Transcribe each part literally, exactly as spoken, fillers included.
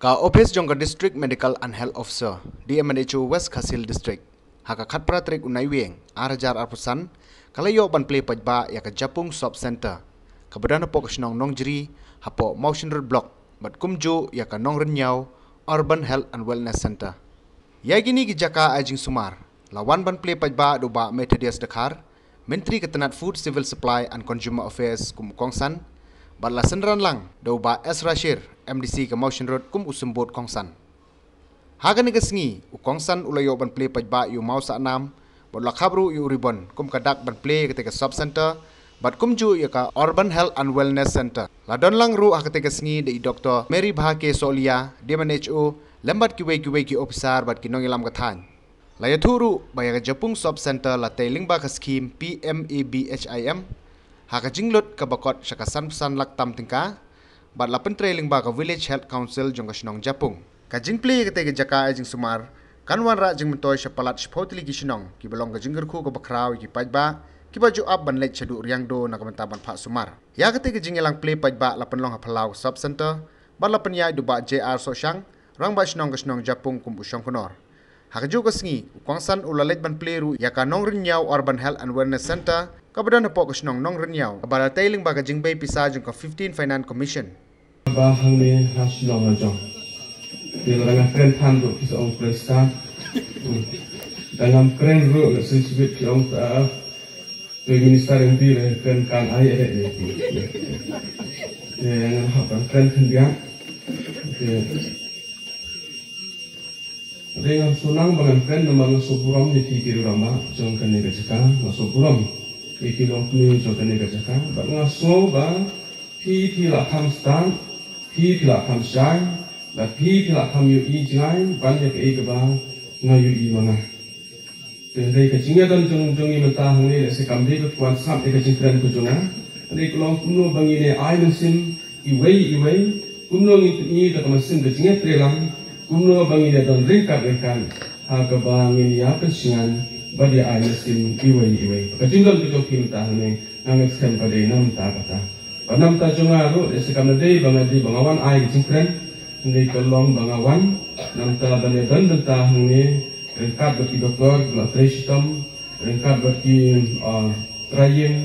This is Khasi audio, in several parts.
Ka ophis jong ka District Medical and Health Officer, D M H O West Khasi Hills District, ha ka khatphra tarik u Naiwieng, ar hajar arphew san, ka la ïoh ban plie paidbah ïa ka Japung Sub Center, kaba don hapoh ka shnong Nongjri, hapoh Mawshynrut Block, bad kumjuh ïa ka Nongrynñiaw Urban Health and Wellness Center. Ïa kine ki jaka ai jingsumar la wan ban plie paidbah da u Bah Methodius Dkhar, Myntri ka tnat Food, Civil Supply and Consumer Affairs kum u kongsan, bad la synran lang da u Bah S Rashir, M D C ka Mawshynrut kum u symbud kongsan. Ha kane ka sngi, u kongsan u la ïoh ban plie paidbah ïa u maw sahnam, bad u la khap ruh ïa u ribbon kum ka dak ban plie ïa kata ka sub center, bad kumjuh ïa ka Urban Health and Wellness Center. La don lang ruh ha kata ka sngi da i Doktor Mary Bha K Sohliya, D M H O, lem bad kiwei kiwei ki ophisar bad ki nongïalam ka thaiñ. La ïathuh ruh ba ïa ka Japung Sub Center la tei lyngba ka skhim P M A B H I M, ha ka jinglut kaba kot sha ka sanphew san lak tam tyngka, bad la pyntrei lyngba ka Village Health Council jong ka shnong Japung. Ka jingplie ïa kata ka jaka ai jingsumar kan wanrah jingmyntoi sha palat shiphew tylli ki shnong, kiba long ka jingkyrkhu kaba khraw ïa ki paidbah kiba ju ap ban leit shaduh Riangdo na ka bynta ban phah sumar. Ïa kata ka jingïalang plie paidbah la pynlong ha phyllaw ka sub center, bad la pynïaid da u Bah J R Sohshang, Rangbah Shnong ka shnong Japung kum u shongknor. Ha kajuh ka sngi, u kongsan u la leit ban plie ruh ïa ka Nongrynñiaw Urban Health and Wellness Center, kaba don hapoh ka shnong Nongrynñiaw, kaba la tei lyngba ka jingbei pisa jong ka fifteen Finance Commission. Ba hangne ha shnong la jong. Te la nga kren than ruh ki sa ong kren stad. Hmm. Da ngam kren ruh nga sngewsih bit ki ong ta. Te minister yang di le kren kan ai eh. Te ngan hap ban kren khyndiat. Te Hynrei ngan shu nang ba ngan kren namar nga sngewburom ïa phi ki rangbah jong kane ka jaka, nga sngewburom ïa ki longkmie jong kane ka jaka, bad nga sngew ba phi phi la kham stad, phi phi la kham shai, bad phi phi la kham ïohi jngai ban ïa kaei kaba nga ïohi ma nga. Te hynrei ka jingïadon jong jong ngi mynta hangne lehse kam dei ba ki wan sngap ïa ka jingkren ka jong nga. Hynrei ka long kumno ba ngin ïa ai mynsiem iwei iwei, kumno ngin pyni da ka mynsiem ka jingïatreilang, kumno ba ngin ïa don ryngkat ryngkat ha kaba ngin ïa pynshngaiñ bad ïa ai mynsiem iwei iwei. Ka jingdon ka jong phi mynta hangne nga ngeit skhem ka dei na bynta kata. Bad na bynta jong nga ruh, lehse kam dei ba nga dei ba nga wan ai ka jingkren, hynrei ka long ba nga wan na bynta ban ïa don bynta hangne ryngkat bad ki doktor kiba la trei shitom, ryngkat bad ki, ah, trai ïing,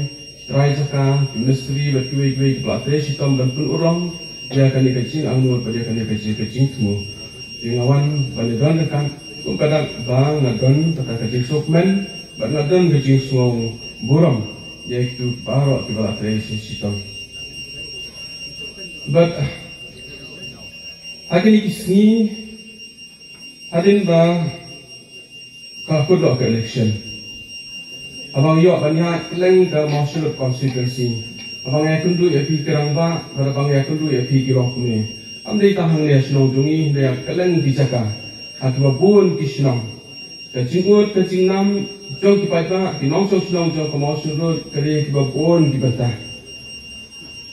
trai jaka, ki mistri bad kiwei kiwei kiba la trei shitom ban pynurlong ïa kane ka jingangnud bad ïa kane ka jing, ka jingthmu. Te nga wan ban ïa don ryngkat, kum ka dak ba nga don kata ka jingsngewkmen bad nga don ka jingsngewburom ïa kito baroh kiba la trei shi, shitom. Bad ha kine ki sngi hadien ba ka kut noh ka election, haba nga ïoh ban ïaid kylleng ka Mawshynrut constituency, haba nga ïakynduh ïa phi ki rangbah, haba nga ïakynduh ïa phi ki longkmie, kam dei tang hangne ha shnong jong ngi, hynrei ha kylleng ki jaka, ha kiba bun ki shnong, ka jingud ka jingnam jong ki paidbah, ki nongshong shnong jong ka Mawshynrut ka dei kiba bun ki bynta.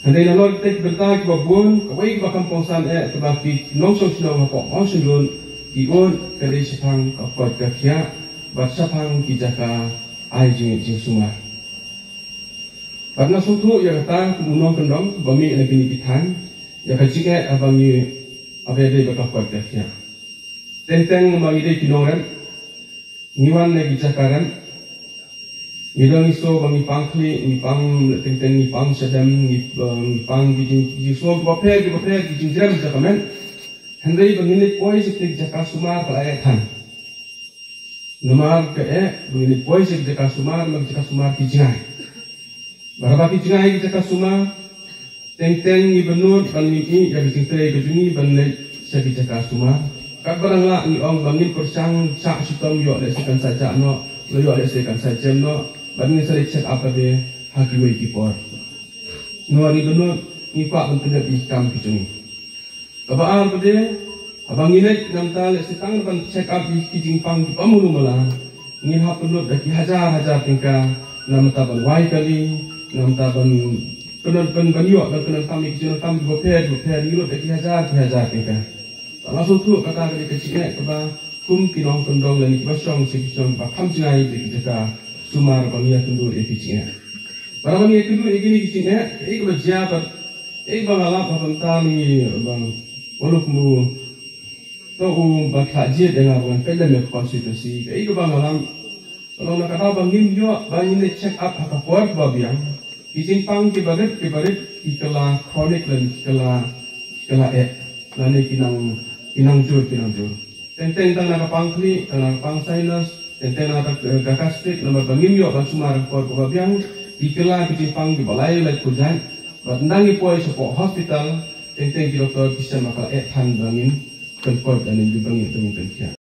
Hynrei nalor kita ki bynta kiba bun, kawei kaba kham kongsan eh kaba ki nongshong shnong hapoh Mawshynrut ki ud ka dei shaphang ka koit ka khiah bad shaphang ki jaka ai jingngeit jingsumar. Bad nga sngewthuh ïa kata kum u nongkyndong ba mih na kine ki thaiñ, ïa ka jingeh haba ngi, haba ïadei bad ka koit ka khiah. Teng teng namar ngi dei ki nongrep, ngi wan na ki jaka rep, ngi dang ngi sngew ba ngi pang khlieh, ngi pang teng teng, ngi pang shadem, ngi, eh, ngi pang ki jing, ki jingsngew kiba pher kiba pher, ki jingjrem jaka met. Hynrei ba ngin leit poi sha ki jaka sumar ka la eh than. Namar ka eh ba ngin leit poi sha ki jaka sumar, namar ki jaka sumar ki jngai. Bad haba ki jngai ki jaka sumar, teng teng ngi bynnud ban ngin ïoh ïa ka jingtrei ka jong ngi ban leit sha ki jaka sumar. Katba dang lah ngi ong ba ngin pyrshang shah shitom, ïoh lehse kan sa jah noh, ïoh lehse kan sa jem noh, bad ngin sa leit check up pat de ha kiwei ki por. Namar ngi bynnud, ngi kwah ban pyndep ïa ki kam ki jong ngi. Kaba ar pat de, haba ngi leit na bynta lehse tang ban check up ïa ki jingpang kiba mulu mala, ngin hap pynlut da ki hajar hajar tyngka na bynta ban wai kali, na bynta ban pynlut, ban, ban ïoh, ban pyndonkam ïa ki jingdonkam kiba pher kiba pher, ngi lut da ki hajar ki hajar tyngka. Bad nga sngewthuh kata ka dei ka jingeh kaba kum ki nongkyndong lane kiba shong sha ki shnong kiba kham jngai da ki jaka sumar ba ngi ïakynduh ïa ki jingeh. Bad haba ngi ïakynduh ïa kine ki jingeh, kaei kaba jia bad kaei ba nga lap haba mynta ngi, ba, mano kum u, To u ba khlad jied ïa nga ba ngan peit lem ïa ka constituency. Kaei kaba nga lam, ka long na ka daw ba ngim ïoh ba ngin ïa check up ha ka por ba biang. Ki jingpang kiba rit kiba rit ki kylla chronic lane ki kylla, ki kylla eh. Lane ki nang, ki nang jur, ki nang jur. Teng teng tang na ka pang khlieh, tang na ka pang sinus, teng teng na ka, ka gastric, namar ba ngim ïoh ban sumar ha ka por kaba biang. Ki kylla ki jingpang kiba lai lai khujat. Bad ynda ngi poi shapoh hospital, teng teng ki doktor ki shem ba ka la eh than ba ngin pynkoit lane ba ngin, ba ngin pynkhiah.